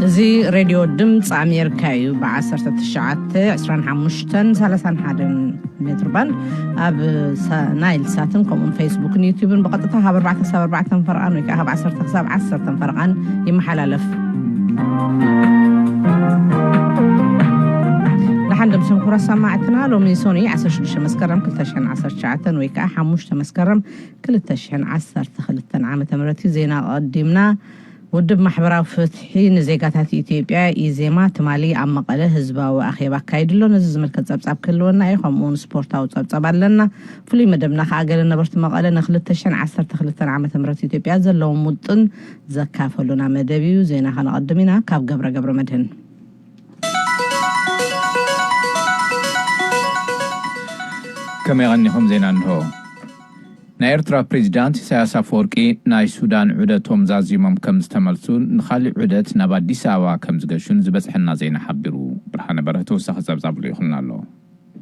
እዚ ሬድዮ ድምፂ ኣሜሪካ እዩ። ብ19፣ 25፣ 31 ሜትር ባንድ ኣብ ሳ-፣ ናይል ሳትን ከምኡውን ፌስቡክን ዩቲዩብን ብቐጥታ ካብ 4 ክሳብ 4 ፈርቓን ወይ ከዓ ካብ 10 ክሳብ 10 ፈርቓን ይመሓላለፍ። ደሓን ደምሰም ክቡራት ሰማዕትና፣ ሎሚ ሶኒ 16 መስከረም 2019 ወይ ከዓ 5 መስከረም 2012 ዓመተ ምህረት እዩ። ዜና ቀዲምና። ውድብ ማሕበራዊ ፍትሒ ንዜጋታት ኢትዮጵያ፣ ኢዜማ፣ ትማሊ ኣብ መቐለ ህዝባዊ ኣኼባ ኣካይዱ ኣሎ። ነዚ ዝምልከት ጸብጻብ ክህልወና እዩ። ከምኡ እውን ስፖርታዊ ጸብጻብ ኣለና። ፍሉይ መደብና ከኣ ገለ ነበርቲ መቐለ ን2012 ዓመተ ምህረት ኢትዮጵያ ዘለዎም ውጥን ዘካፈሉና መደብ እዩ። ዜና ከነቐድም ኢና። ካብ ገብረ ገብረ መድህን። ከመይ ቀኒኹም? ዜና እንሆ። ናይ ኤርትራ ፕሬዚዳንት ኢሳያስ ኣፈወርቂ ናይ ሱዳን ዑደቶም ዛዚሞም ከም ዝተመልሱ ንኻሊእ ዑደት ናብ ኣዲስ ኣበባ ከም ዝገሹን ዝበጽሐና ዜና ሓቢሩ። ብርሃነ በርሀ ተወሳኺ ጸብጻብ ልኢኹልና ኣሎ።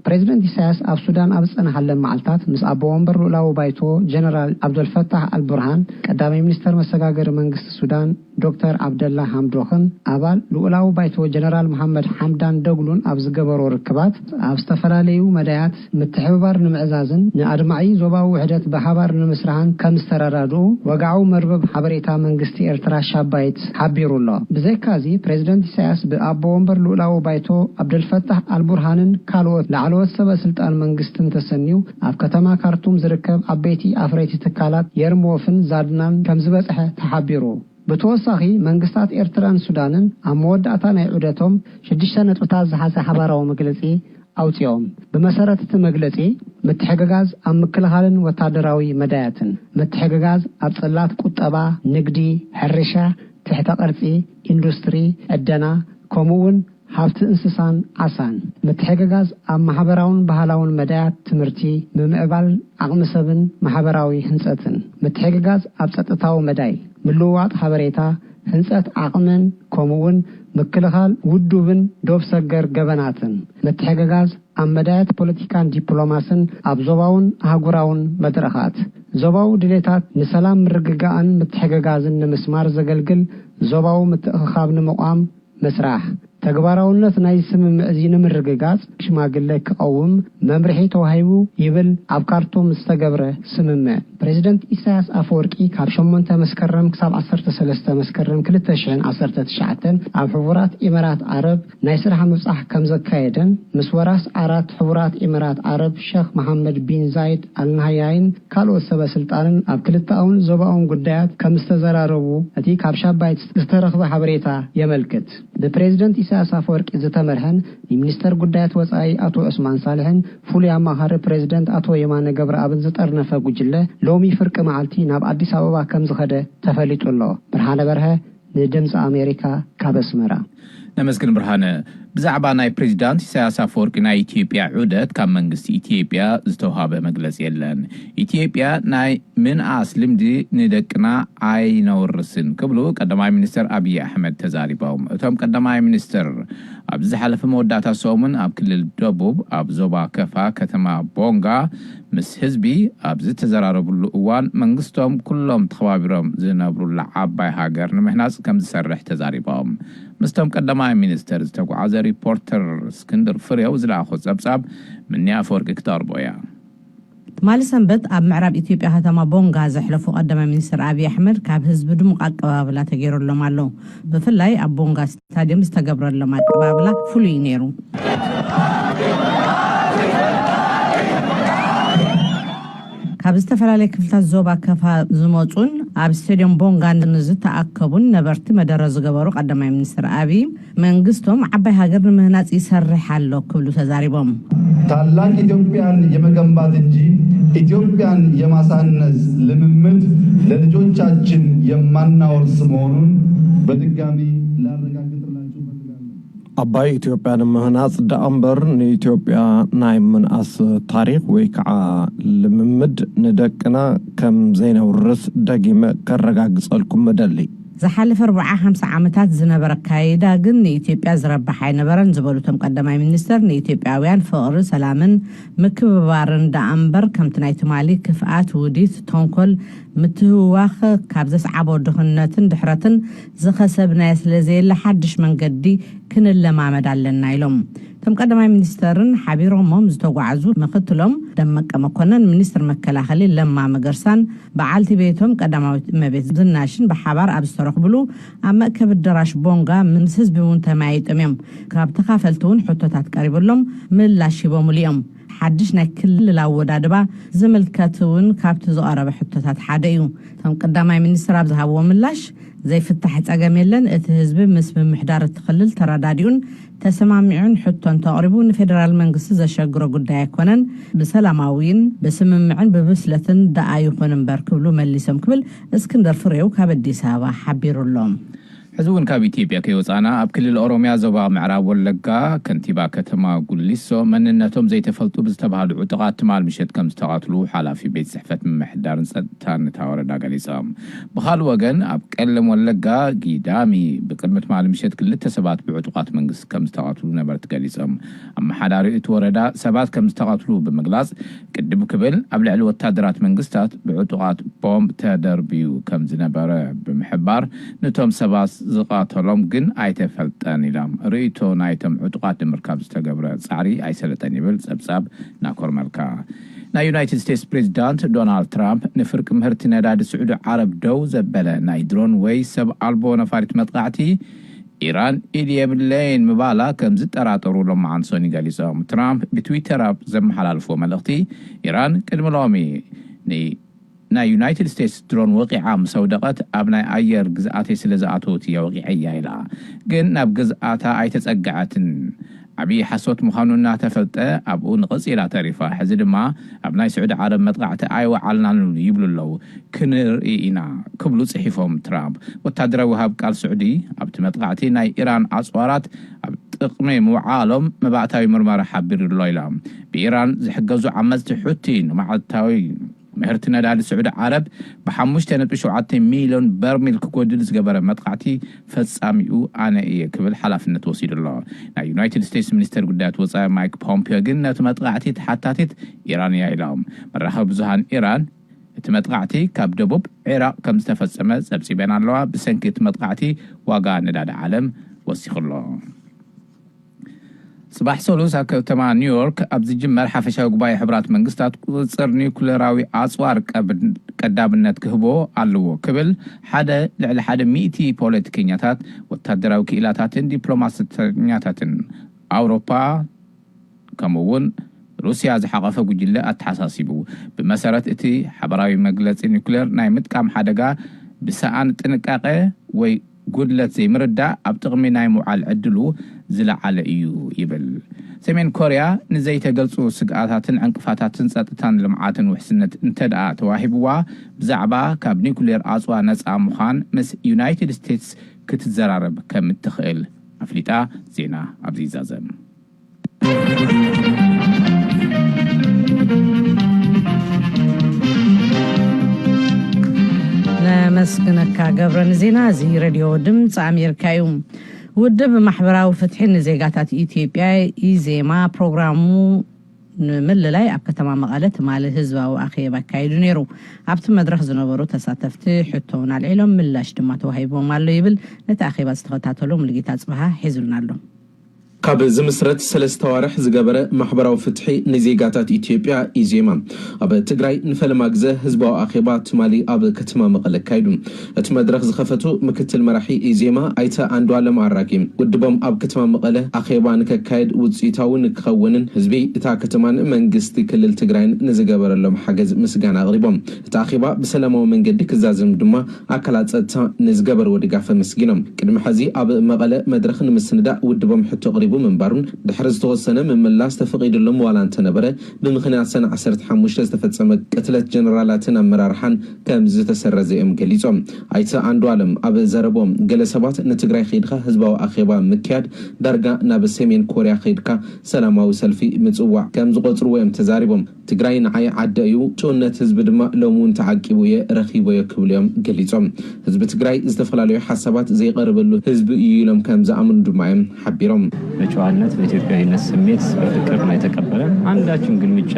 ፕሬዚደንት ኢሳያስ ኣብ ሱዳን ኣብ ዝጸንሓለን መዓልታት ምስ ኣቦ ወንበር ልኡላዊ ባይቶ ጀነራል ኣብደልፈታሕ ኣልቡርሃን፣ ቀዳማይ ሚኒስተር መሰጋገሪ መንግስቲ ሱዳን ዶክተር ዓብደላ ሓምዶኽን ኣባል ልኡላዊ ባይቶ ጀነራል መሓመድ ሓምዳን ደግሉን ኣብ ዝገበሮ ርክባት፣ ኣብ ዝተፈላለዩ መዳያት ምትሕብባር ንምዕዛዝን ንኣድማዒ ዞባዊ ውሕደት ብሓባር ንምስራሕን ከም ዝተረዳድኡ ወግዓዊ መርበብ ሓበሬታ መንግስቲ ኤርትራ ሻባይት ሓቢሩ ኣሎ። ብዘይካዚ፣ ፕሬዚደንት ኢሳያስ ብኣቦ ወንበር ልኡላዊ ባይቶ ኣብደልፈታሕ ኣልቡርሃንን ካልኦት ላዕለዎት ሰበ ስልጣን መንግስትን ተሰንዩ ኣብ ከተማ ካርቱም ዝርከብ ዓበይቲ ኣፍረይቲ ትካላት የርሞፍን ዛድናን ከም ዝበጽሐ ተሓቢሩ። ብተወሳኺ፣ መንግስታት ኤርትራን ሱዳንን ኣብ መወዳእታ ናይ ዑደቶም ሽዱሽተ ነጥብታት ዝሓዘ ሓባራዊ መግለጺ ኣውጺኦም። ብመሰረት እቲ መግለጺ፣ ምትሕግጋዝ ኣብ ምክልኻልን ወታደራዊ መዳያትን፣ ምትሕግጋዝ ኣብ ጽላት ቁጠባ፣ ንግዲ፣ ሕርሻ፣ ትሕተ ቅርጺ፣ ኢንዱስትሪ፣ ዕደና፣ ከምኡ እውን ሃብቲ እንስሳን ዓሳን፣ ምትሕግጋዝ ኣብ ማሕበራውን ባህላውን መዳያት፣ ትምህርቲ፣ ምምዕባል ዓቕሚ ሰብን ማሕበራዊ ህንጸትን፣ ምትሕግጋዝ ኣብ ጸጥታዊ መዳይ፣ ምልውዋጥ ሓበሬታ፣ ህንጸት ዓቕምን ከምኡውን ምክልኻል ውዱብን ዶብ ሰገር ገበናትን፣ ምትሕግጋዝ ኣብ መዳያት ፖለቲካን ዲፕሎማስን ኣብ ዞባውን ኣህጉራውን መድረኻት፣ ዞባዊ ድሌታት ንሰላም ምርግጋእን ምትሕግጋዝን ንምስማር ዘገልግል ዞባዊ ምትእኽኻብ ንምቋም ምስራሕ፣ ተግባራውነት ናይዚ ስምምዕ እዚ ንምርግጋጽ ሽማግለ ክቐውም መምርሒ ተዋሂቡ ይብል ኣብ ካርቱም ዝተገብረ ስምምዕ። ፕሬዚደንት ኢሳያስ ኣፈወርቂ ካብ 8 መስከረም ክሳብ 13 መስከረም 2019 ኣብ ሕቡራት ኢማራት ዓረብ ናይ ስራሕ ምብጻሕ ከም ዘካየደን ምስ ወራስ ዓራት ሕቡራት ኢማራት ዓረብ ሸኽ መሓመድ ቢን ዛይድ ኣልናህያይን ካልኦት ሰበ ስልጣንን ኣብ ክልተኣውን ዞባውን ጉዳያት ከም ዝተዘራረቡ እቲ ካብ ሻባይት ዝተረኽበ ሓበሬታ የመልክት። ብፕሬዚደንት ኢሳያስ ኣፈወርቂ ዝተመርሐን ንሚኒስተር ጉዳያት ወጻኢ ኣቶ ዑስማን ሳልሕን ፍሉይ ኣማኻሪ ፕሬዚደንት ኣቶ የማነ ገብረኣብን ዝጠርነፈ ጉጅለ ሎሚ ፍርቂ መዓልቲ ናብ ኣዲስ ኣበባ ከም ዝኸደ ተፈሊጡ ኣሎ። ብርሃነ በርሀ ንድምፂ ኣሜሪካ ካብ ኣስመራ። ነመስግን ብርሃነ። ብዛዕባ ናይ ፕሬዚዳንት ኢሳያስ ኣፈወርቂ ናይ ኢትዮጵያ ዑደት ካብ መንግስቲ ኢትዮጵያ ዝተውሃበ መግለጺ የለን። ኢትዮጵያ ናይ ምንኣስ ልምዲ ንደቅና ኣይነውርስን ክብሉ ቀዳማይ ሚኒስትር ኣብይ ኣሕመድ ተዛሪቦም። እቶም ቀዳማይ ሚኒስትር ኣብዚ ዝሓለፈ መወዳእታ ሰሙን ኣብ ክልል ደቡብ ኣብ ዞባ ከፋ ከተማ ቦንጋ ምስ ህዝቢ ኣብ ዝተዘራረብሉ እዋን መንግስቶም ኩሎም ተኸባቢሮም ዝነብሩላ ዓባይ ሃገር ንምህናጽ ከም ዝሰርሕ ተዛሪቦም። ምስቶም ቀዳማይ ሚኒስትር ዝተጓዓዘ ሪፖርተር እስክንድር ፍሬው ዝለኣኾ ጸብጻብ ምንያ ኣፈወርቂ ክተቕርቦ እያ። ትማሊ ሰንበት ኣብ ምዕራብ ኢትዮጵያ ከተማ ቦንጋ ዘሕለፉ ቀዳማይ ሚኒስትር ኣብይ ኣሕመድ ካብ ህዝቢ ድሙቕ ኣቀባብላ ተገይሩሎም ኣሎ። ብፍላይ ኣብ ቦንጋ ስታዲየም ዝተገብረሎም ኣቀባብላ ፍሉይ ነይሩ። ካብ ዝተፈላለየ ክፍልታት ዞባ ከፋ ዝመጹን ኣብ ስቴዲየም ቦንጋ ንዝተኣከቡን ነበርቲ መደረ ዝገበሩ ቀዳማይ ሚኒስትር ኣብይ፣ መንግስቶም ዓባይ ሃገር ንምህናጽ ይሰርሕ ኣሎ ክብሉ ተዛሪቦም። ታላቅ ኢትዮጵያን የመገንባት እንጂ ኢትዮጵያን የማሳነስ ልምምድ ለልጆቻችን የማናወርስ መሆኑን በድጋሚ ላረጋግጥላችሁ እፈልጋለሁ። ዓባይ ኢትዮጵያ ንምህናጽ ደኣ እምበር ንኢትዮጵያ ናይ ምንኣስ ታሪኽ ወይ ከዓ ልምምድ ንደቅና ከም ዘይነውርስ ደጊመ ከረጋግጸልኩም እደሊ። ዝሓለፈ ኣርብዓ ሓምሳ ዓመታት ዝነበረ ኣካይዳ ግን ንኢትዮጵያ ዝረብሕ ኣይነበረን ዝበሉ እቶም ቀዳማይ ሚኒስተር፣ ንኢትዮጵያውያን ፍቕሪ፣ ሰላምን ምክብባርን ደኣ እምበር ከምቲ ናይ ትማሊ ክፍኣት፣ ውዲት፣ ተንኮል፣ ምትህውዋኽ ካብ ዘስዓቦ ድኽነትን ድሕረትን ዝኸሰብናዮ ስለ ዘየለ ሓድሽ መንገዲ ክንለማመድ ኣለና ኢሎም። እቶም ቀዳማይ ሚኒስተርን ሓቢሮሞም ዝተጓዓዙ ምክትሎም ደመቀ መኮነን፣ ሚኒስትር መከላኸሊ ለማ መገርሳን በዓልቲ ቤቶም ቀዳማዊት እመቤት ዝናሽን ብሓባር ኣብ ዝተረኽብሉ ኣብ መእከቢ ኣዳራሽ ቦንጋ ምስ ህዝቢ እውን ተመያይጦም እዮም። ካብ ተኻፈልቲ እውን ሕቶታት ቀሪብሎም ምላሽ ሂቦምሉ እዮም። ሓድሽ ናይ ክልል ኣወዳድባ ዝምልከት እውን ካብቲ ዝቐረበ ሕቶታት ሓደ እዩ። እቶም ቀዳማይ ሚኒስትር ኣብ ዝሃብዎ ምላሽ፣ ዘይፍታሕ ጸገም የለን፣ እቲ ህዝቢ ምስ ምምሕዳር እቲ ክልል ተረዳዲኡን ተሰማሚዑን ሕቶ እንተቕሪቡ ንፌደራል መንግስቲ ዘሸግሮ ጉዳይ ኣይኮነን፣ ብሰላማዊን ብስምምዕን ብብስለትን ደኣ ይኹን እምበር ክብሉ መሊሶም ክብል እስክንደር ፍሬው ካብ ኣዲስ ኣበባ ሓቢሩ ኣሎ። ሕዚ እውን ካብ ኢትዮጵያ ከይወፃና ኣብ ክልል ኦሮሚያ ዞባ ምዕራብ ወለጋ ከንቲባ ከተማ ጉሊሶ መንነቶም ዘይተፈልጡ ብዝተባሃሉ ዕጡቓት ትማል ምሸት ከም ዝተቐትሉ ሓላፊ ቤት ጽሕፈት ምምሕዳርን ጸጥታን እታ ወረዳ ገሊጾም። ብኻልእ ወገን ኣብ ቀለም ወለጋ ጊዳሚ ብቅድሚ ትማል ምሸት ክልተ ሰባት ብዕጡቓት መንግስቲ ከም ዝተቐትሉ ነበርቲ ገሊጾም። ኣመሓዳሪ እቲ ወረዳ ሰባት ከም ዝተቐትሉ ብምግላጽ ቅድም ክብል ኣብ ልዕሊ ወታደራት መንግስታት ብዕጡቓት ቦምብ ተደርብዩ ከም ዝነበረ ብምሕባር፣ ነቶም ሰባት ዝቐተሎም ግን ኣይተፈልጠን ኢሎም። ርእይቶ ናይቶም ዕጡቓት ንምርካብ ዝተገብረ ጻዕሪ ኣይሰለጠን ይብል ጸብጻብ ናኮር መልካ። ናይ ዩናይትድ ስቴትስ ፕሬዚዳንት ዶናልድ ትራምፕ ንፍርቂ ምህርቲ ነዳዲ ስዑዲ ዓረብ ደው ዘበለ ናይ ድሮን ወይ ሰብ ኣልቦ ነፋሪት መጥቃዕቲ ኢራን ኢድ የብለይን ምባላ ከም ዝጠራጠሩ ሎማዓንቲ ሰኑይ ገሊጾም። ትራምፕ ብትዊተር ኣብ ዘመሓላልፎ መልእኽቲ፣ ኢራን ቅድሚ ሎሚ ን ናይ ዩናይትድ ስቴትስ ድሮን ወቂዓ ምስ ኣውደቐት ኣብ ናይ ኣየር ግዝኣተይ ስለ ዝኣተወት እያ ወቂዐያ ኢላ። ግን ናብ ግዝኣታ ኣይተጸግዐትን። ዓብዪ ሓሶት ምዃኑ እናተፈልጠ ኣብኡ ንቕጽ ኢላ ተሪፋ። ሕዚ ድማ ኣብ ናይ ስዑዲ ዓረብ መጥቃዕቲ ኣይወዓልናን ይብሉ ኣለዉ። ክንርኢ ኢና ክብሉ ጽሒፎም ትራምፕ። ወታደራዊ ወሃብ ቃል ስዑዲ ኣብቲ መጥቃዕቲ ናይ ኢራን ኣጽዋራት ኣብ ጥቕሚ ምውዓሎም መባእታዊ ምርመራ ሓቢሩ ኣሎ ኢሎም። ብኢራን ዝሕገዙ ዓመጽቲ ሑቲ ንመዓልታዊ ምህርቲ ነዳዲ ስዑዲ ዓረብ ብ5.7 ሚልዮን በርሚል ክጎድል ዝገበረ መጥቃዕቲ ፈጻሚኡ ኣነ እየ ክብል ሓላፍነት ወሲዱ ኣሎ። ናይ ዩናይትድ ስቴትስ ሚኒስተር ጉዳያት ወጻኢ ማይክ ፖምፒዮ ግን ነቲ መጥቃዕቲ ተሓታቲት ኢራን እያ ኢሎም። መራኸቢ ብዙሃን ኢራን እቲ መጥቃዕቲ ካብ ደቡብ ዒራቕ ከም ዝተፈጸመ ጸብጺበን ኣለዋ። ብሰንኪ እቲ መጥቃዕቲ ዋጋ ነዳዲ ዓለም ወሲኹ ኣሎ። ጽባሕ ሰሉስ ኣብ ከተማ ኒውዮርክ ኣብ ዝጅመር ሓፈሻዊ ጉባኤ ሕቡራት መንግስታት ቁጽጽር ኒውክሌራዊ ኣጽዋር ቀብ-፣ ቀዳምነት ክህቦ ኣለዎ ክብል ሓደ ልዕሊ ሓደ ሚእቲ ፖለቲከኛታት፣ ወታደራዊ ክኢላታትን ዲፕሎማሰኛታትን ኣውሮፓ ከምኡ እውን ሩስያ ዝሓቐፈ ጉጅለ ኣተሓሳሲቡ። ብመሰረት እቲ ሓበራዊ መግለጺ ኒውክሌር ናይ ምጥቃም ሓደጋ ብሰኣን ጥንቃቐ ወይ ጉድለት ዘይምርዳእ ኣብ ጥቕሚ ናይ ምውዓል ዕድሉ ዝለዓለ እዩ ይብል። ሰሜን ኮርያ ንዘይተገልጹ ስግኣታትን ዕንቅፋታትን ጸጥታን ልምዓትን ውሕስነት እንተደኣ ተዋሂብዋ ብዛዕባ ካብ ኒውክሌር ኣጽዋ ነጻ ምዃን ምስ ዩናይትድ ስቴትስ ክትዘራረብ ከም እትኽእል ኣፍሊጣ። ዜና ኣብዚ ይዛዘም። ነመስግነካ ገብረ ንዜና። እዚ ሬድዮ ድምፂ ኣሜሪካ እዩ። ውድብ ማሕበራዊ ፍትሒ ንዜጋታት ኢትዮጵያ፣ ኢዜማ፣ ፕሮግራሙ ንምልላይ ኣብ ከተማ መቐለ ትማሊ ህዝባዊ ኣኼባ ኣካይዱ ነይሩ። ኣብቲ መድረኽ ዝነበሩ ተሳተፍቲ ሕቶ እውን ኣልዒሎም ምላሽ ድማ ተዋሂቦም ኣሎ ይብል ነቲ ኣኼባ ዝተኸታተሉ ሙሉጌታ ጽብሃ ሒዙልና ኣሎ። ካብ ዝምስረት ሰለስተ ዋርሕ ዝገበረ ማሕበራዊ ፍትሒ ንዜጋታት ኢትዮጵያ፣ ኢዜማ፣ ኣብ ትግራይ ንፈለማ ግዘ ህዝባዊ ኣኼባ ትማሊ ኣብ ከተማ መቐለ ኣካይዱ። እቲ መድረኽ ዝኸፈቱ ምክትል መራሒ ኢዜማ ኣይተ ኣንዱኣለም ኣራጌ፣ ውድቦም ኣብ ከተማ መቐለ ኣኼባ ንከካየድ ውፅኢታዊ ንክኸውንን ህዝቢ እታ ከተማን መንግስቲ ክልል ትግራይን ንዝገበረሎም ሓገዝ ምስጋና ኣቕሪቦም። እቲ ኣኼባ ብሰላማዊ መንገዲ ክዛዘም ድማ ኣካላት ጸጥታ ንዝገበርዎ ድጋፍ ኣመስጊኖም። ቅድሚ ሕዚ ኣብ መቐለ መድረኽ ንምስንዳእ ውድቦም ሕቶ ኣቕሪቡ ብምንባሩን ድሕሪ ዝተወሰነ ምምላስ ተፈቒድሎም ዋላ እንተነበረ፣ ብምኽንያት ሰነ ዓሰርተ ሓሙሽተ ዝተፈጸመ ቅትለት ጀነራላትን ኣመራርሓን ከም ዝተሰረዘ እዮም ገሊጾም። ኣይተ ኣንዱ ኣለም ኣብ ዘረቦም፣ ገለ ሰባት ንትግራይ ከይድካ ህዝባዊ ኣኼባ ምክያድ ዳርጋ ናብ ሰሜን ኮርያ ከይድካ ሰላማዊ ሰልፊ ምጽዋዕ ከም ዝቆጽርዎ እዮም ተዛሪቦም። ትግራይ ንዓይ ዓደ እዩ፣ ጭውነት ህዝቢ ድማ ሎሚ እውን ተዓቂቡ እየ ረኺቦዮ ክብሉ እዮም ገሊጾም። ህዝቢ ትግራይ ዝተፈላለዩ ሓሳባት ዘይቀርበሉ ህዝቢ እዩ ኢሎም ከም ዝኣምኑ ድማ እዮም ሓቢሮም። በጨዋነት በኢትዮጵያዊነት ስሜት በፍቅር ነው የተቀበለን። አንዳችም ግልምጫ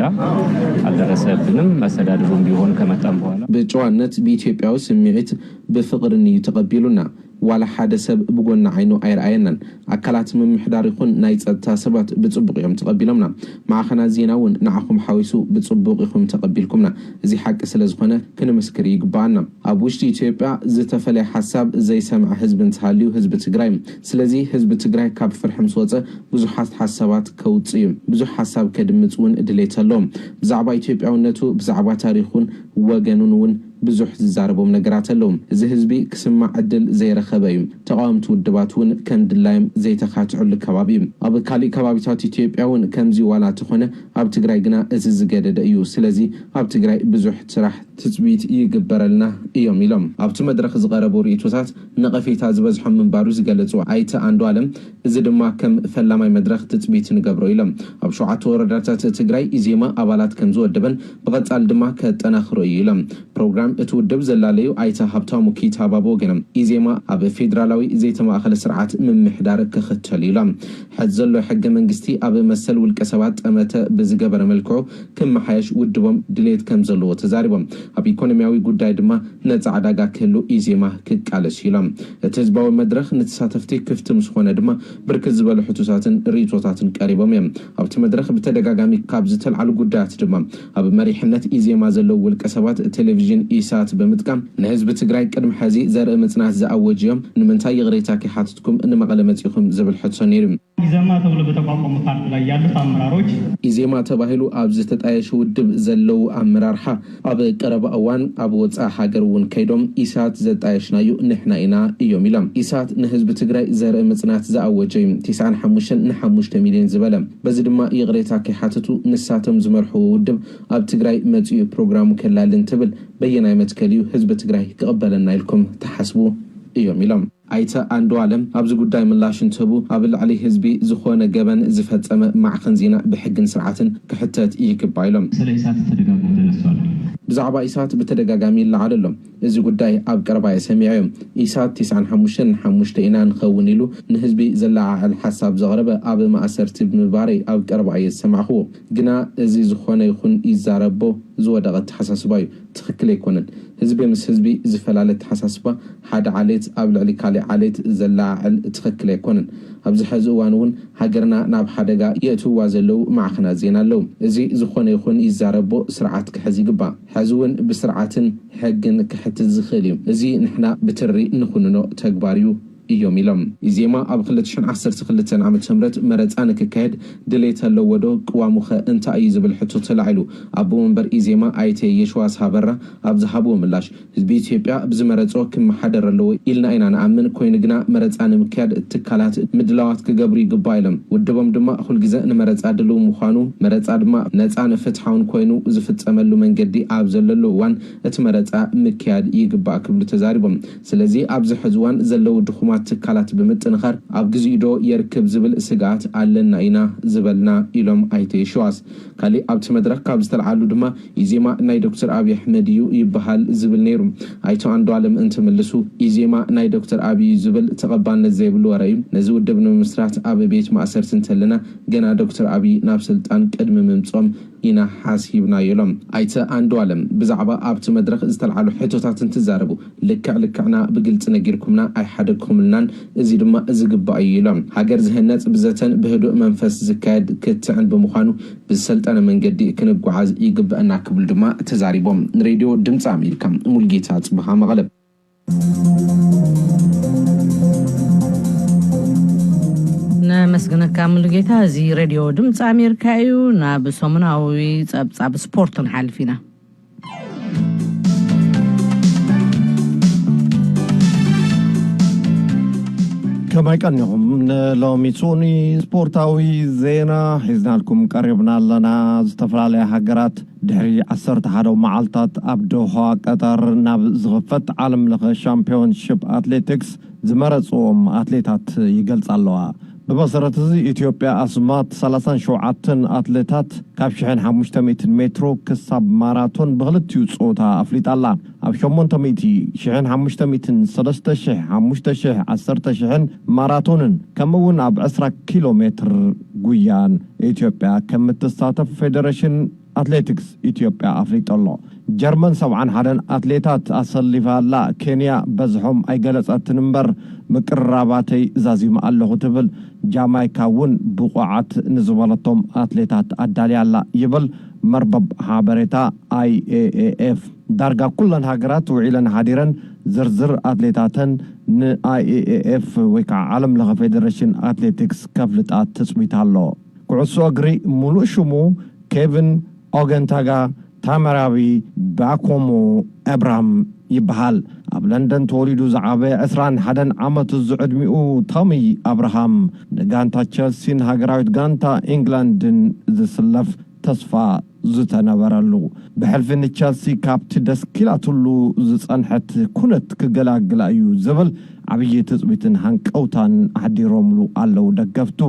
አልደረሰብንም። መስተዳድሩም ቢሆን ከመጣም በኋላ ብጨዋነት ብኢትዮጵያዊ ስምዒት ብፍቕርን እዩ ተቐቢሉና። ዋላ ሓደ ሰብ ብጎኒ ዓይኑ ኣይረኣየናን። ኣካላት ምምሕዳር ይኹን ናይ ጸጥታ ሰባት ብጽቡቕ እዮም ተቐቢሎምና። ማዕኸናት ዜና እውን ንዓኹም ሓዊሱ ብጽቡቕ ኢኹም ተቐቢልኩምና። እዚ ሓቂ ስለ ዝኾነ ክንምስክር ይግባኣና። ኣብ ውሽጢ ኢትዮጵያ ዝተፈለየ ሓሳብ ዘይሰምዐ ህዝቢ እንተሃልዩ ህዝቢ ትግራይ። ስለዚ ህዝቢ ትግራይ ካብ ፍርሒ ምስ ወፀ ብዙሓት ሓሳባት ከውፅእ እዩ። ብዙሕ ሓሳብ ከድምፅ እውን ድሌት ኣለዎም። ብዛዕባ ኢትዮጵያውነቱ፣ ብዛዕባ ታሪኹን ወገኑን እውን ብዙሕ ዝዛረቦም ነገራት ኣለዎም። እዚ ህዝቢ ክስማዕ ዕድል ዘይረኸበ እዩ። ተቓወምቲ ውድባት እውን ከም ድላዮም ዘይተኻትዕሉ ከባቢ እዩ። ኣብ ካሊእ ከባቢታት ኢትዮጵያ እውን ከምዚ ዋላ ተኾነ ኣብ ትግራይ ግና እዚ ዝገደደ እዩ። ስለዚ ኣብ ትግራይ ብዙሕ ስራሕ ትፅቢት ይግበረልና እዮም ኢሎም። ኣብቲ መድረኽ ዝቐረቡ ርእይቶታት ነቐፌታ ዝበዝሖም ምንባሩ ዝገለጹ ኣይተ ኣንዱ ኣለም፣ እዚ ድማ ከም ፈላማይ መድረኽ ትፅቢት ንገብሮ ኢሎም። ኣብ ሸውዓተ ወረዳታት ትግራይ ኢዜማ ኣባላት ከም ዝወደበን ብቐጻል ድማ ከጠናኽሮ እዩ ኢሎም። ፕሮግራም እቲ ውድብ ዘላለዩ ኣይተ ሃብታሙ ኪታባ ብወገኖም፣ ኢዜማ ኣብ ፌዴራላዊ ዘይተማእኸለ ስርዓት ምምሕዳር ክኽተል እዩ ኢሎም። ሕዚ ዘሎ ሕገ መንግስቲ ኣብ መሰል ውልቀ ሰባት ጠመተ ብዝገበረ መልክዑ ክመሓየሽ ውድቦም ድሌት ከም ዘለዎ ተዛሪቦም። ኣብ ኢኮኖሚያዊ ጉዳይ ድማ ነጻ ዕዳጋ ክህሉ ኢዜማ ክቃለስ እዩ ኢሎም። እቲ ህዝባዊ መድረኽ ንተሳተፍቲ ክፍቲ ምስ ኾነ ድማ ብርክት ዝበሉ ሕቶታትን ርእይቶታትን ቀሪቦም እዮም። ኣብቲ መድረኽ ብተደጋጋሚ ካብ ዝተልዓሉ ጉዳያት ድማ ኣብ መሪሕነት ኢዜማ ዘለዉ ውልቀ ሰባት ቴሌቪዥን ኢሳት ብምጥቃም ንህዝቢ ትግራይ ቅድሚ ሕዚ ዘርኢ ምጽናት ዝኣወጁ እዮም። ንምንታይ ይቕሬታ ከይሓትትኩም ንመቐለ መጺኹም ዝብል ሕቶ ነይሩ። ኢዜማ ተብሎ በተቋቋመ ፓርቲ ላይ ያሉት አመራሮች ኢዜማ ተባሂሉ ኣብ ዝተጣየሸ ውድብ ዘለዉ ኣመራርሓ ኣብ ቀረባ እዋን ኣብ ወፃኢ ሃገር እውን ከይዶም ኢሳት ዘጣየሽናዩ ንሕና ኢና እዮም ኢሎም። ኢሳት ንህዝቢ ትግራይ ዘርኢ ምፅናት ዝኣወጀ እዩ። ትስዓን ሓሙሽተን ንሓሙሽተ ሚልዮን ዝበለ። በዚ ድማ ይቕሬታ ከይሓተቱ ንሳቶም ዝመርሕዎ ውድብ ኣብ ትግራይ መፂኡ ፕሮግራሙ ከላሊ እንትብል በየናይ መትከል እዩ ህዝቢ ትግራይ ክቕበለና ኢልኩም ትሓስቡ እዮም ኢሎም። ኣይተ ኣንዱ ኣለም ኣብዚ ጉዳይ ምላሽ እንትህቡ ኣብ ልዕሊ ህዝቢ ዝኾነ ገበን ዝፈፀመ ማዕኸን ዜና ብሕግን ስርዓትን ክሕተት ይግባ ኢሎም። ስለ ኢሳት ተደጋግሞ ተነስቷል። ብዛዕባ ኢሳት ብተደጋጋሚ ይለዓል ኣሎ። እዚ ጉዳይ ኣብ ቀረባ እየ ሰሚዐዮ። ኢሳት ትስዓን ሓሙሽተን ሓሙሽተ ኢና ንኸውን ኢሉ ንህዝቢ ዘለዓዕል ሓሳብ ዘቕረበ ኣብ ማእሰርቲ ብምባረይ ኣብ ቀረባ እየ ዝሰማዕኽዎ። ግና እዚ ዝኾነ ይኹን ይዛረቦ ዝወደቐ ኣተሓሳስባ እዩ። ትኽክል ኣይኮነን። ህዝቢ ምስ ህዝቢ ዝፈላለ ኣተሓሳስባ ሓደ ዓሌት ኣብ ልዕሊ ካሊእ ዓሌት ዘለዓዕል ትኽክል ኣይኮነን። ኣብዚ ሐዚ እዋን እውን ሃገርና ናብ ሓደጋ የእትውዋ ዘለዉ ማዕኸናት ዜና ኣለዉ። እዚ ዝኾነ ይኹን ይዛረቦ ስርዓት ክሕዝ ይግባእ። ሐዚ እውን ብስርዓትን ሕግን ክሕትት ዝኽእል እዩ። እዚ ንሕና ብትሪ ንኹንኖ ተግባር እዩ እዮም ኢሎም። ኢዜማ ኣብ ክልተ ሽሕን ዓሰርተ ክልተን ዓመተ ምህረት መረፃ ንክካየድ ድሌት ኣለዎ ዶ? ቅዋሙኸ እንታይ እዩ ዝብል ሕቶ ተላዒሉ። ኣቦ መንበር ኢዜማ ኣይተ የሽዋስ ሃበራ ኣብ ዝሃብዎ ምላሽ፣ ህዝቢ ኢትዮጵያ ብዝመረፆ ክመሓደር ኣለዎ ኢልና ኢና ንኣምን። ኮይኑ ግና መረፃ ንምክያድ ትካላት ምድላዋት ክገብሩ ይግባእ ኢሎም። ውድቦም ድማ ኩልግዘ ንመረፃ ድልው ምዃኑ፣ መረፃ ድማ ነፃን ፍትሓውን ኮይኑ ዝፍፀመሉ መንገዲ ኣብ ዘለሉ እዋን እቲ መረፃ ምክያድ ይግባእ ክብሉ ተዛሪቦም። ስለዚ ኣብዚ ሕዚ እዋን ዘለዉ ድኹማት ትካላት ብምጥንኻር ኣብ ግዚኡ ዶ የርክብ ዝብል ስግኣት ኣለና ኢና ዝበልና ኢሎም ኣይተ የሽዋስ። ካሊእ ኣብቲ መድረኽ ካብ ዝተልዓሉ ድማ ኢዜማ ናይ ዶክተር ኣብይ ኣሕመድ እዩ ይበሃል ዝብል ነይሩ። ኣይተ ኣንዱ ኣለም እንትምልሱ ኢዜማ ናይ ዶክተር ኣብይ እዩ ዝብል ተቐባልነት ዘይብሉ ወረ እዩ። ነዚ ውድብ ንምምስራት ኣብ ቤት ማእሰርቲ እንተለና ገና ዶክተር ኣብይ ናብ ስልጣን ቅድሚ ምምጾም ኢና ሓሲብናዮ ኢሎም። ኣይተ ኣንዱ ኣለም ብዛዕባ ኣብቲ መድረኽ ዝተልዓሉ ሕቶታት እንትዛረቡ ልክዕ ልክዕና ብግልፂ ነጊርኩምና ኣይሓደግኩምልናን፣ እዚ ድማ ዝግባእ እዩ ኢሎም። ሃገር ዝህነፅ ብዘተን ብህዱእ መንፈስ ዝካየድ ክትዕን ብምዃኑ ብዝሰልጠነ መንገዲ ክንጓዓዝ ይግበአና ክብሉ ድማ ተዛሪቦም። ንሬድዮ ድምፂ ኣሜሪካ ሙልጌታ ፅብሃ መቐለ። ነመስግነካ ሙሉጌታ። እዚ ሬድዮ ድምፂ ኣሜሪካ እዩ። ናብ ሰሙናዊ ፀብፃብ ስፖርት ንሓልፍ ኢና። ከመይ ቀኒኹም? ንሎሚ ሱኒ ስፖርታዊ ዜና ሒዝናልኩም ቀሪብና ኣለና። ዝተፈላለያ ሃገራት ድሕሪ ዓሰርተ ሓደ መዓልታት ኣብ ዶሃ ቀጠር ናብ ዝኽፈት ዓለም ለኸ ሻምፒዮንሺፕ ኣትሌቲክስ ዝመረፅዎም ኣትሌታት ይገልጻ ኣለዋ። ብመሰረት እዚ ኢትዮጵያ ኣስማት ሰላሳን ሸውዓተን ኣትሌታት ካብ ሽሕን ሓሙሽተ ሚእትን ሜትሮ ክሳብ ማራቶን ብክልቲኡ ጾታ ኣፍሊጣ ኣላ። ኣብ ሸሞንተ ሚእቲ፣ ሽሕን ሓሙሽተ ሚእትን፣ ሰለስተ ሽሕ፣ ሓሙሽተ ሽሕ፣ ዓሰርተ ሽሕን ማራቶንን ከምኡ እውን ኣብ ዕስራ ኪሎ ሜትር ጉያን ኢትዮጵያ ከም እትሳተፍ ፌደሬሽን ኣትሌቲክስ ኢትዮጵያ ኣፍሊጡ ኣሎ። ጀርመን ሰብዓን ሓደን ኣትሌታት ኣሰሊፋ ኣላ። ኬንያ በዝሖም ኣይገለጸትን እምበር ምቅርራባተይ ዛዚመ ኣለኹ ትብል። ጃማይካ እውን ብቑዓት ንዝበለቶም ኣትሌታት ኣዳልያ ኣላ ይብል መርበብ ሓበሬታ ኣይ ኤ ኤ ኤፍ። ዳርጋ ኩለን ሃገራት ውዒለን ሓዲረን ዝርዝር ኣትሌታተን ን ኣይ ኤ ኤ ኤፍ ወይ ከዓ ዓለም ለኸ ፌዴሬሽን ኣትሌቲክስ ከፍልጣ ትፅቢት ኣሎ። ኩዕሶ እግሪ ሙሉእ ሽሙ ኬቪን ኦገንታጋ ታመራዊ ባኮሞ እብራም ይበሃል። ኣብ ለንደን ተወሊዱ ዝዓበየ ዕስራን ሓደን ዓመቱ ዝዕድሚኡ ታሚ ኣብርሃም ንጋንታ ቸልሲን ሃገራዊት ጋንታ ኢንግላንድን ዝስለፍ ተስፋ ዝተነበረሉ፣ ብሕልፊ ንቸልሲ ካብቲ ደስኪላትሉ ዝጸንሐት ኩነት ክገላግላ እዩ ዝብል ዓብዪ ትጽቢትን ሃንቀውታን ኣሕዲሮምሉ ኣለዉ ደገፍቱ።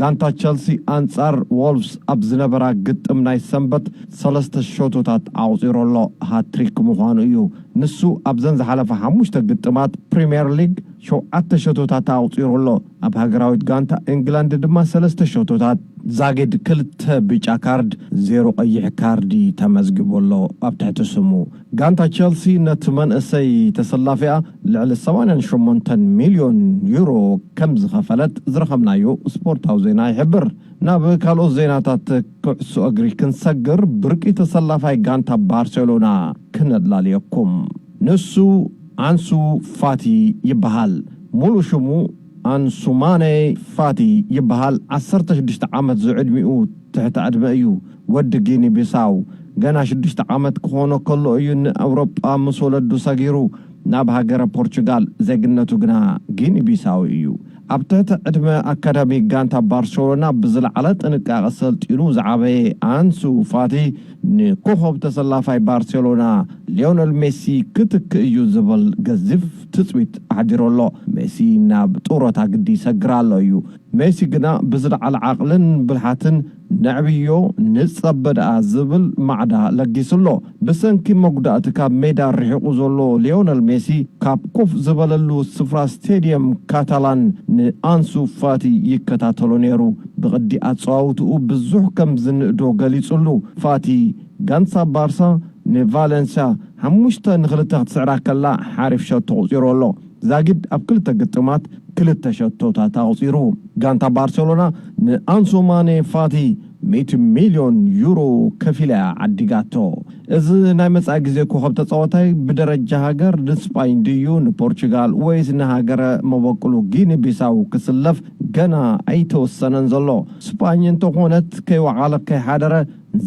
ጋንታ ቸልሲ ኣንጻር ዎልፍስ ኣብ ዝነበራ ግጥም ናይ ሰንበት ሰለስተ ሸቶታት ኣቑጺሩ ኣሎ። ሃትሪክ ምዃኑ እዩ። ንሱ ኣብዘን ዝሓለፈ ሓሙሽተ ግጥማት ፕሪምየር ሊግ ሸውዓተ ሸቶታት ኣቑጺሩ ኣሎ። ኣብ ሃገራዊት ጋንታ ኢንግላንድ ድማ ሰለስተ ሸቶታት ዛጊድ ክልተ ብጫ ካርድ፣ ዜሮ ቀይሕ ካርዲ ተመዝጊቡ ኣሎ ኣብ ትሕቲ ስሙ። ጋንታ ቸልሲ ነቲ መንእሰይ ተሰላፊኣ ልዕሊ ሰማንያን ሸሞንተን ሚልዮን ዩሮ ከም ዝኸፈለት ዝረኸብናዮ ስፖርታዊ ዜና ይሕብር። ናብ ካልኦት ዜናታት ኩዕሶ እግሪ ክንሰግር፣ ብርቂ ተሰላፋይ ጋንታ ባርሴሎና ክነድላልየኩም። ንሱ ኣንሱ ፋቲ ይበሃል። ሙሉእ ሽሙ ኣንሱማኔ ፋቲ ይበሃል። ዓሰርተ ሽዱሽተ ዓመት ዝዕድሚኡ ትሕቲ ዕድመ እዩ። ወዲ ጊኒ ቢሳው ገና ሽዱሽተ ዓመት ክኾኖ ከሎ እዩ ንኣውሮጳ ምስ ወለዱ ሰጊሩ ናብ ሃገረ ፖርቹጋል። ዜግነቱ ግና ጊኒ ቢሳው እዩ። ኣብ ትሕቲ ዕድመ ኣካዳሚ ጋንታ ባርሴሎና ብዝለዓለ ጥንቃቐ ሰልጢኑ ዝዓበየ ኣንሱ ፋቲ ንኮኸብ ተሰላፋይ ባርሴሎና ሊዮነል ሜሲ ክትክእ እዩ ዝብል ገዚፍ ትጽቢት ኣሕዲሩ ኣሎ። ሜሲ ናብ ጡረታ ግዲ ይሰግር ኣሎ እዩ። ሜሲ ግና ብዝለዓለ ዓቕልን ብልሓትን ነዕብዮ ንጸበ ደኣ ዝብል ማዕዳ ለጊሱ ኣሎ። ብሰንኪ መጉዳእቲ ካብ ሜዳ ርሒቑ ዘሎ ሊዮነል ሜሲ ካብ ኮፍ ዝበለሉ ስፍራ ስቴድየም ካታላን ንኣንሱ ፋቲ ይከታተሎ ነይሩ። ብቕዲ ኣጸዋውትኡ ብዙሕ ከም ዝንእዶ ገሊጹሉ። ፋቲ ጋንሳ ባርሳ ንቫለንስያ ሓሙሽተ ንኽልተ ክትስዕራ ከላ ሓሪፍ ሸቶ ኣቑጺሩ ኣሎ። ዛጊድ ኣብ ክልተ ግጥማት ክልተ ሸቶታት ኣቑጺሩ። ጋንታ ባርሴሎና ንኣንሱ ማኔ ፋቲ ሚእቲ ሚልዮን ዩሮ ከፊላ እያ ዓዲጋቶ። እዚ ናይ መጻኢ ግዜ ኮኸብ ተጻዋታይ ብደረጃ ሃገር ንስጳኝ ድዩ ንፖርቹጋል ወይስ ንሃገረ መበቅሉ ጊኒ ቢሳው ክስለፍ ገና ኣይተወሰነን ዘሎ። ስጳኝ እንተኾነት ከይወዓለ ከይሓደረ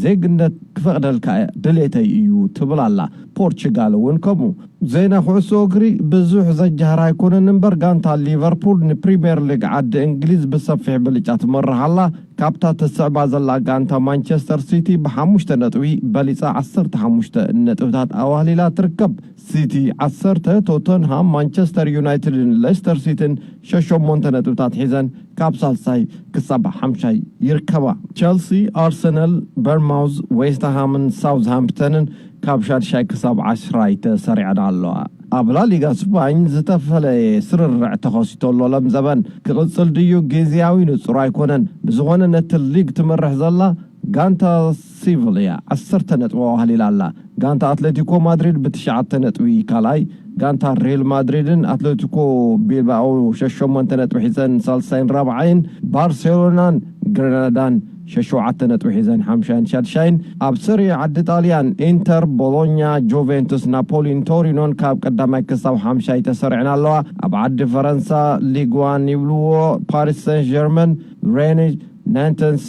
ዜግነት ክፈቕደልካ ድሌተይ እዩ ትብል ኣላ። ፖርቹጋል እውን ከምኡ። ዜና ኩዕሶ እግሪ ብዙሕ ዘጃህር ኣይኮነን እምበር፣ ጋንታ ሊቨርፑል ንፕሪምየር ሊግ ዓዲ እንግሊዝ ብሰፊሕ ብልጫ ትመርሕ ኣላ። ካብታ ትስዕባ ዘላ ጋንታ ማንቸስተር ሲቲ ብሓሙሽተ ነጥቢ በሊጻ ዓሰርተ ሓሙሽተ ነጥብታት ኣዋህሊላ ትርከብ። ሲቲ ዓሰርተ፣ ቶተንሃም፣ ማንቸስተር ዩናይትድን ሌስተር ሲቲን ሸሸሞንተ ነጥብታት ሒዘን ካብ ሳልሳይ ክሳብ ሓምሻይ ይርከባ። ቸልሲ፣ ኣርሰናል፣ በርማውዝ፣ ዌስትሃምን ሳውዝሃምፕተንን ካብ ሻድሻይ ክሳብ ዓስራይ ተሰሪዐን ኣለዋ። ኣብ ላሊጋ ስፓኝ ዝተፈለየ ስርርዕ ተኸሲቶ ኣሎ። ሎም ዘበን ክቕጽል ድዩ ግዝያዊ ንጹር ኣይኮነን። ብዝኾነ ነቲ ሊግ ትመርሕ ዘላ ጋንታ ሲቪል እያ። ዓሰርተ ነጥቢ ኣዋህሊላ ኣላ። ጋንታ ኣትሌቲኮ ማድሪድ ብትሽዓተ ነጥቢ ካልኣይ፣ ጋንታ ሪል ማድሪድን ኣትሌቲኮ ቢልባኦ ሸሸሞንተ ነጥቢ ሒዘን ሳልሳይን ራብዓይን፣ ባርሴሎናን ግረናዳን ሸሸውዓተ ነጥቢ ሒዘን ሓምሻይን ሻድሻይን። ኣብ ሰሪ ዓዲ ጣልያን ኢንተር፣ ቦሎኛ፣ ጁቬንቱስ፣ ናፖሊን ቶሪኖን ካብ ቀዳማይ ክሳብ ሓምሻይ ተሰሪዐን ኣለዋ። ኣብ ዓዲ ፈረንሳ ሊግዋን ይብልዎ ፓሪስ ሰን ጀርመን፣ ሬንጅ፣ ናንተንስ፣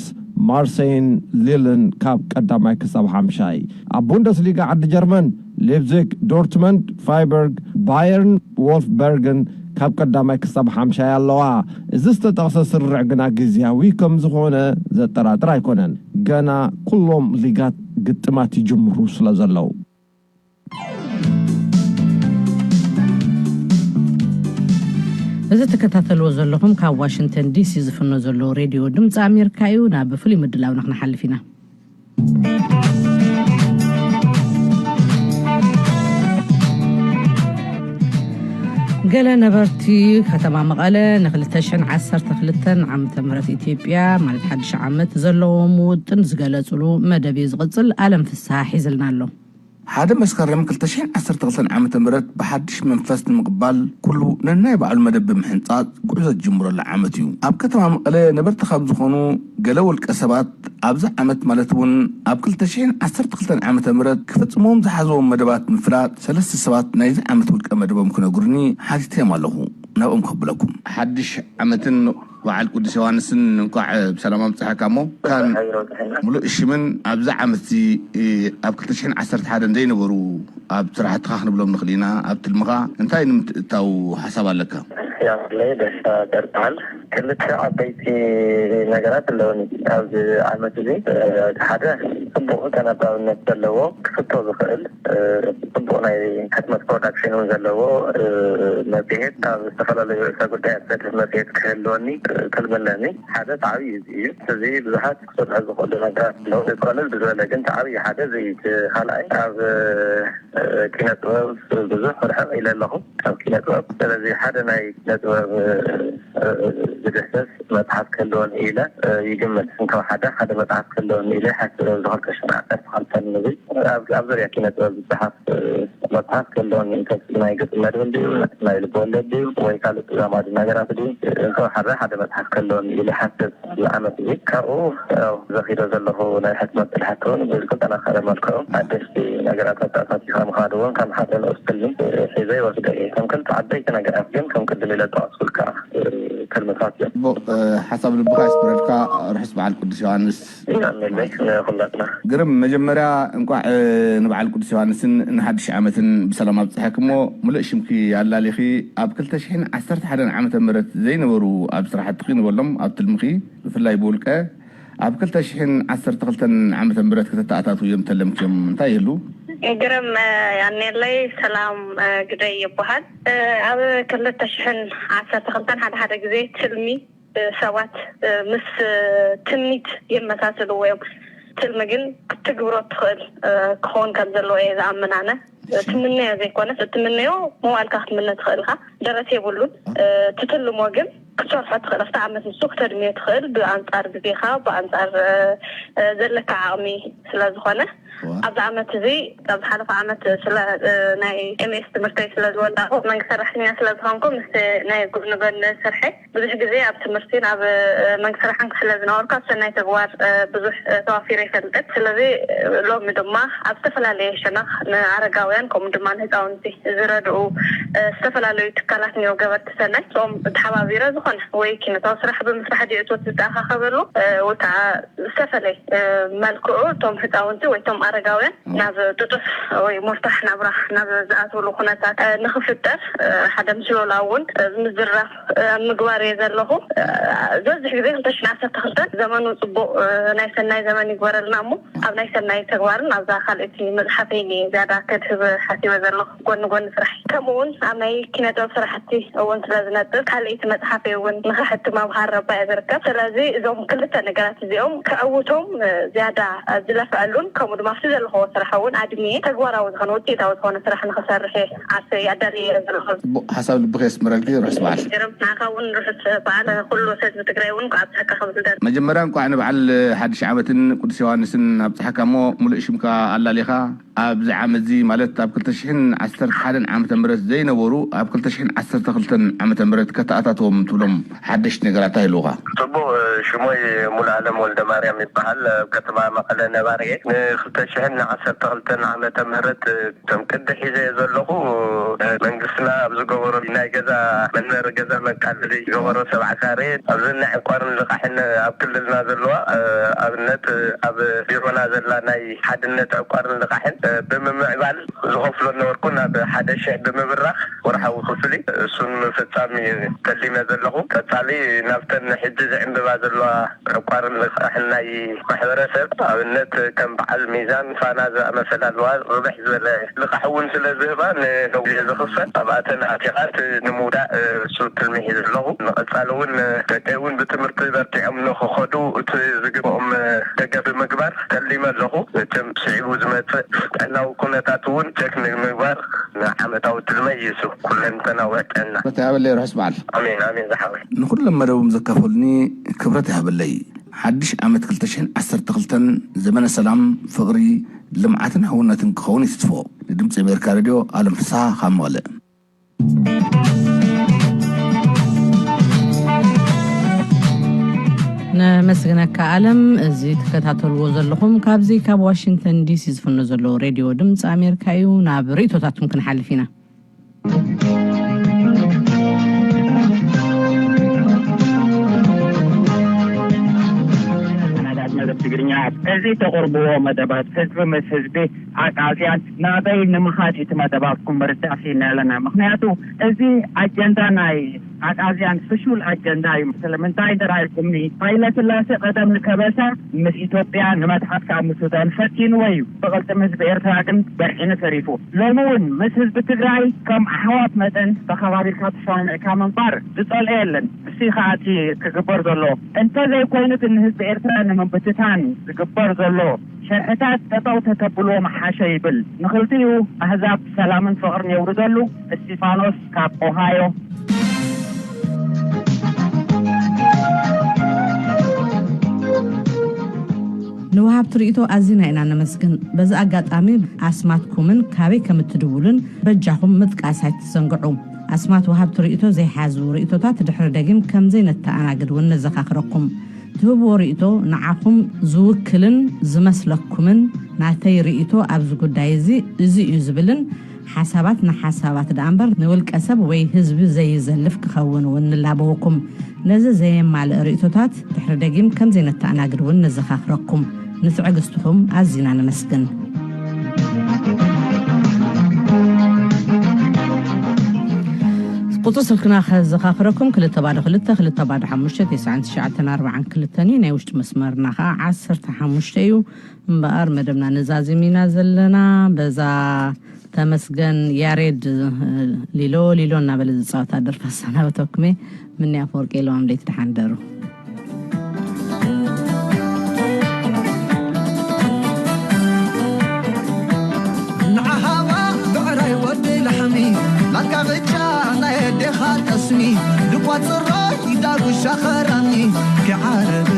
ማርሴይን ሊልን ካብ ቀዳማይ ክሳብ ሓምሻይ። ኣብ ቡንደስሊጋ ዓዲ ጀርመን ሊፕዚግ፣ ዶርትመንድ፣ ፍራይበርግ፣ ባየርን፣ ዎልፍበርግን ካብ ቀዳማይ ክሳብ ሓምሻይ ኣለዋ። እዚ ዝተጠቕሰ ስርርዕ ግና ግዝያዊ ከም ዝኾነ ዘጠራጥር ኣይኮነን። ገና ኩሎም ሊጋት ግጥማት ይጅምሩ ስለ ዘለዉ። እዚ ትከታተልዎ ዘለኹም ካብ ዋሽንግተን ዲሲ ዝፍኖ ዘሎ ሬድዮ ድምፂ ኣሜሪካ እዩ። ናብ ፍሉይ ምድላውና ክንሓልፍ ኢና። ገለ ነበርቲ ከተማ መቐለ ን ክልተ ሽሕን ዓሰርተ ክልተን ዓመተ ምህረት ኢትዮጵያ ማለት ሓድሽ ዓመት ዘለዎም ውጥን ዝገለጽሉ መደብ እዩ ዝቕጽል። ኣለም ፍስሃ ሒዝልና ኣሎ። ሓደ መስከረም ክልተ ሽሕን ዓሰርተ ክልተን ዓመተ ምህረት ብሓድሽ መንፈስ ንምቕባል ኩሉ ነናይ ባዕሉ መደብ ብምሕንጻጽ ጉዕዞ ዝጅምረሉ ዓመት እዩ። ኣብ ከተማ መቐለ ነበርቲ ካብ ዝኾኑ ገለ ውልቀ ሰባት ኣብዚ ዓመት ማለት እውን ኣብ ክልተ ሽሕን ዓሰርተ ክልተን ዓመተ ምህረት ክፍጽሞም ዝሓዘዎም መደባት ምፍላጥ ሰለስተ ሰባት ናይዚ ዓመት ውልቀ መደቦም ክነግሩኒ ሓቲተዮም ኣለኹ። ናብኦም ከብለኩም። ሓድሽ ዓመትን በዓል ቅዱስ ዮሃንስን እንኳዕ ብሰላም ኣብጽሐካ። እሞ ካን ሙሉእ ሽምን ኣብዚ ዓመት እዚ ኣብ ክልተ ሽሕን ዓሰርተ ሓደን ዘይነበሩ ኣብ ስራሕትኻ ክንብሎም ንኽእል ኢና፣ ኣብ ትልምኻ እንታይ ንምትእታው ሓሳብ ኣለካ? ያለይ ደስታ ደርታል ክልተ ዓበይቲ ነገራት ኣለውኒ ኣብዚ ዓመት እዚ። ሓደ ጽቡቕ ተነባብነት ዘለዎ ክፍቶ ዝኽእል ጽቡቕ ናይ ሕትመት ፕሮዳክሽን እውን ዘለዎ መጽሔት፣ ካብ ዝተፈላለዩ ርእሰ ጉዳያት ዘድህብ መጽሔት ክህልወኒ ትልሚ ኣለኒ። ሓደ እቲ ዓብዪ እዚ እዩ። እዚ ብዙሓት ክሰርሑ ዝኽእሉ ነገራት ኣለዉ። ቀልል ብዝበለ ግን እቲ ዓብዪ ሓደ እዚ እዩ። እቲ ካልኣይ ኣብ ኪነ ጥበብ ብዙሕ ርሕቕ ኢለ ኣለኹ ካብ ኪነ ጥበብ። ስለዚ ሓደ ናይ ኪነ ጥበብ ዝድህስስ መጽሓፍ ክህልወኒ ኢለ ይግምት። እንከው ሓደ ሓደ መጽሓፍ ክህልወኒ ኢለ ይሓስብ። ኣብዚ ክልተ ሽሕን ዓሰርተ ክልተን ንብል ኣብ ኣብ ዙርያ ኪነ ጥበብ ዝጸሓፍ መጽሓፍ ክህልወኒ፣ እንታይ ናይ ገጽ መድብል ድዩ፣ ናይ ልብ ወለድ ድዩ፣ ወይ ካልእ ተዛማዲ ነገራት ድዩ? እንከው ሓደ ሓደ መጽሓፍ ክህልወኒ ኢለ ይሓስብ ኣብዚ ዓመት እዚ። ካብኡ ያው ዘኺዶ ዘለኹ ናይ ሕትመት ስራሕቲ እውን ብዝተጠናኸረ መልክዑ ሓደሽቲ ነገራት ኣተኣታቲኻ ምኻድ እውን ከም ሓደ ንኡስ ትልሚ ሒዘ ይወስዶ እየ። ከም ክልተ ዓበይቲ ነገራት ግን ከም ቅድም ኢለ ዝጠቐስኩልካ ትልምታት እዮም። ጽቡቕ፣ ሓሳብ ልብኻ ይስምረልካ። ርሑስ በዓል ቅዱስ ዮሃንስ። ኣሜን። ንኹላትና። ግርም፣ መጀመርያ እንቋዕ ንበዓል ቅዱስ ዮሃንስን ንሓድሽ ዓመትን ብሰላም ኣብጽሐኪ። እሞ ሙሉእ ሽምኪ ኣላሊኺ፣ ኣብ ክልተ ሽሕን ዓሰርተ ሓደን ዓመተ ምህረት ዘይነበሩ ኣብ ስራሕትኺ ንበሎም፣ ኣብ ትልምኺ፣ ብፍላይ ብውልቀ ኣብ ክልተ ሽሕን ዓሰርተ ክልተን ዓመተ ምህረት ከተተኣታትውዮም ተለምክዮም እንታይ ይህሉ? ግርም፣ ያኔለይ ሰላም ግደይ ይበሃል። ኣብ ክልተ ሽሕን ዓሰርተ ክልተን ሓደ ሓደ ግዜ ትልሚ ሰባት ምስ ትምኒት የመሳስልዎ እዮም። ትልሚ ግን ክትግብሮ እትኽእል ክኸውን ከም ዘለዎ እየ ዝኣምን ኣነ። ትምነዮ ዘይኮነስ እትምነዮ ምዋልካ ክትምነ ትኽእልካ ደረት የብሉን። ትትልሞ ግን ክትሰርሖ ትኽእል፣ ኣብቲ ዓመት ንሱ ክተድምዮ ትኽእል፣ ብኣንጻር ግዜኻ፣ ብኣንጻር ዘለካ ዓቕሚ ስለ ዝኾነ፣ ኣብዚ ዓመት እዚ፣ ኣብ ዝሓለፈ ዓመት ስለ ናይ ኤምኤስ ትምህርተይ ስለ ዝወዳእኩ፣ መንግስቲ ሰራሕተኛ ስለ ዝኾንኩ፣ ምስ ናይ ጎኒ ጎኒ ስርሐይ ብዙሕ ግዜ ኣብ ትምህርቲን ኣብ መንግስቲ ስራሕን ስለ ዝነበርኩ፣ ኣብ ሰናይ ተግባር ብዙሕ ተዋፊረ ይፈልጥን። ስለዚ ሎሚ ድማ ኣብ ዝተፈላለየ ሸነኽ ንኣረጋውያን ከምኡ ድማ ንህፃውንቲ ዝረድኡ ዝተፈላለዩ ትካላት እኒኦ፣ ገበርቲ ሰናይ፣ እቶም ተሓባቢረ ዝኾነ ወይ ኪነታዊ ስራሕ ብምስራሕ ድዩ እቶት ዝተኣኻኸበሉ ወይ ከዓ ዝተፈለየ መልክዑ እቶም ህፃውንቲ ወይ እቶም ኣረጋውያን ናብ ጥጡሕ ወይ ሙርታሕ ናብራ ናብ ዝኣትውሉ ኩነታት ንክፍጠር ሓደ ምስሎላ እውን ምዝራብ ምግባር እየ ዘለኹ። ዝበዝሕ ግዜ ክልተ ሽሕን ዓሰርተ ክልተን ዘመኑ ጽቡቕ ናይ ሰናይ ዘመን ይግበረልና እሞ ኣብ ናይ ሰናይ ተግባርን ኣብዛ ካልኣይቲ መጽሓፈይ እየ ዝያዳ ከድህብ ሓሲበ ዘለኹ። ጎኒ ጎኒ ስራሕ ከምኡ እውን ኣብ ናይ ኪነ ጥበብ ስራሕቲ እውን ስለ ዝነጥፍ ካልኣይቲ መጽሓፈይ እውን ንኽሕትም ኣብ ሃረባ እየ ዝርከብ። ስለዚ እዞም ክልተ ነገራት እዚኦም ከዕውቶም ዝያዳ ዝለፍዐሉን ከምኡ ድማ ኣብቲ ዘለኽዎ ስራሕ እውን ኣድምየ ተግባራዊ ዝኾነ ውፅኢታዊ ዝኾነ ስራሕ ንኽሰርሕ እየ ዓርሰይ ኣዳልየ እየ ዘለኹ። ጽቡቕ ሓሳብ ልብኺ የስምረልኪ። ርሑስ በዓል። ገረም ንዓኻ እውን ርሑስ በዓል ኩሉ ህዝቢ ትግራይ እውን ከዓ ኣብፅሐካ ክብል ደል። መጀመርያ እንኳዕ ንበዓል ሓድሽ ዓመትን ቅዱስ ዮሃንስን ኣብፅሐካ እሞ ሙሉእ ሽምካ ኣላሊኻ ኣብዚ ዓመት እዚ ማለት ኣብ ክልተ ሽሕን ዓሰርተ ሓደን ዓመተ ምህረት ዘይነበሩ ኣብ ክልተ ሽሕን ዓሰርተ ክልተን ዓመተ ምህረት ከተኣታትዎም ትብሎ እቶም ሓደሽቲ ነገራት ኣይልውኻ። ጽቡቕ። ሽሞይ ሙሉኣለም ወልደ ማርያም ይበሃል። ኣብ ከተማ መቐለ ነባሪ እየ። ንክልተ ሽሕን ዓሰርተ ክልተን ዓመተ ምህረት ከም ቅዲ ሒዘ ዘለኹ። መንግስትና ኣብ ዝገበሮ ናይ ገዛ መንበሪ ገዛ መቃለሊ ዝገበሮ ሰብዓ ካሬ ኣብዚ ናይ ዕቋርን ልቓሕን ኣብ ክልልና ዘለዋ፣ ኣብነት ኣብ ቢሮና ዘላ ናይ ሓድነት ዕቋርን ልቓሕን ብምምዕባል ዝኸፍሎ ነበርኩ ናብ ሓደ ሽሕ ብምብራኽ ወርሓዊ ክፍሊ እሱን ምፍጻም ተሊመ ዘለኹ። ቀጻሊ ናብተን ሕጂ ዝዕንብባ ዘለዋ ዕቋርን ልቓሕን ናይ ማሕበረሰብ ኣብነት ከም በዓል ሚዛን ፋና ዝኣመሰላ ኣለዋ። ርብሕ ዝበለ ልቓሕ እውን ስለ ዝህባ ንነዊሕ ዝኽፈል ኣብኣተን ኣቲኻት ንምውዳእ እሱ ትልሚ ሒዘ ኣለኹ። ንቐጻሊ እውን ደቀይ እውን ብትምህርቲ በርቲዖም ንክኸዱ እቲ ዝግብኦም ደገፍ ብምግባር ተሊመ ኣለኹ። መቸም ስዒቡ ዝመፅእ ጥዕናዊ ኩነታት እውን ቸክ ንምግባር ንዓመታዊ ትልመይ እዩ እሱ ኩለንተናዊ ጥዕና። ክብረት ያበለይ ርሑስ በዓል። ኣሜን ኣሜን ዝሓወይ። ንኹሎም መደቦም ዘካፈሉኒ ክብረት ይሃበለይ። ሓድሽ ዓመት ክልተ ሽሕን ዓሰርተ ክልተን ዘመነ ሰላም፣ ፍቕሪ፣ ልምዓትን ሕውነትን ክኸውን ይትስፎ። ንድምፂ ኣሜሪካ ሬድዮ ኣለም ፍስሓ ካብ መቐለ። ነመስግነካ ኣለም። እዚ ትከታተልዎ ዘለኹም ካብዚ ካብ ዋሽንግተን ዲሲ ዝፍኖ ዘሎ ሬድዮ ድምፂ ኣሜሪካ እዩ። ናብ ርእቶታትኩም ክንሓልፍ ኢና። መደብ ትግርኛ። እዚ ተቕርብዎ መደባት ህዝቢ ምስ ህዝቢ ኣቃዝያን ናበይ ንምኻድ እዩ እቲ መደባትኩም ምርዳእ ሲኢና ኣለና። ምኽንያቱ እዚ ኣጀንዳ ናይ ኣቃዝያን ፍሹል ኣጀንዳ እዩ። ስለምንታይ እንተ ኢልኩምኒ፣ ሃይለ ስላሴ ቀደም ንከበሳ ምስ ኢትዮጵያ፣ ንመትሓት ከኣ ምስ ሱዳን ፈቲንዎ እዩ። ብቕልጥም ህዝቢ ኤርትራ ግን በርዒኑ ተሪፉ። ሎሚ እውን ምስ ህዝቢ ትግራይ ከም ኣሕዋት መጠን ተኸባቢርካ ተሰማሚዕካ ምንባር ዝጸልኦ የለን። እሱ እዩ ከኣ እቲ ክግበር ዘሎ። እንተ ዘይኮይኑ ግን ንህዝቢ ኤርትራ ንምብትታን ዝግበር ዘሎ ሸርሕታት ጠጠው ተተብልዎ ምሓሸ ይብል። ንኽልቲኡ ኣህዛብ ሰላምን ፍቕርን የውርደሉ። እስቲፋኖስ ካብ ኦሃዮ። ንወሃብቲ ርእይቶ ኣዚና ኢና ነመስግን። በዚ ኣጋጣሚ ኣስማትኩምን ካበይ ከም እትድውሉን በጃኹም ምጥቃስ ኣይትዘንግዑ። ኣስማት ወሃብቲ ርእይቶ ዘይሓዙ ርእይቶታት ድሕሪ ደጊም ከም ዘይነተኣናግድ እውን ነዘኻኽረኩም። ትህብዎ ርእይቶ ንዓኹም ዝውክልን ዝመስለኩምን ናተይ ርእይቶ ኣብዚ ጉዳይ እዚ እዚ እዩ ዝብልን ሓሳባት ንሓሳባት ደኣ እምበር ንውልቀ ሰብ ወይ ህዝቢ ዘይዘልፍ ክኸውን እውን ንላበወኩም። ነዚ ዘየማልእ ርእይቶታት ድሕሪ ደጊም ከም ዘይነተኣናግድ እውን ነዘኻኽረኩም። ንትዕግስትኹም ኣዚና ነመስግን። ቁጽሪ ስልክና ከዘኻኽረኩም ክልተ ባዶ ክልተ ክልተ ባዶ ሓሙሽተ ተስዓን ትሽዓተን ኣርባዓን ክልተን እዩ። ናይ ውሽጢ መስመርና ኸዓ ዓሰርተ ሓሙሽተ እዩ። እምበኣር መደብና ነዛዚም ኢና ዘለና። በዛ ተመስገን ያሬድ ሊሎ ሊሎ እናበለ ዝፃወታ ደርፊ ኣሰናበተኩም እየ። ምንያ ኣፈወርቂ ኢሎም ለይቲ ደሓን ደሩ። ንዓሃባ ብዕራይ ወዲ ላሕሚ ናትካ ብቻ ናይ ኣዴኻ ጠስሚ ድቋት ጽራይ ዳጉሻ ኸራሚ ክዓርብ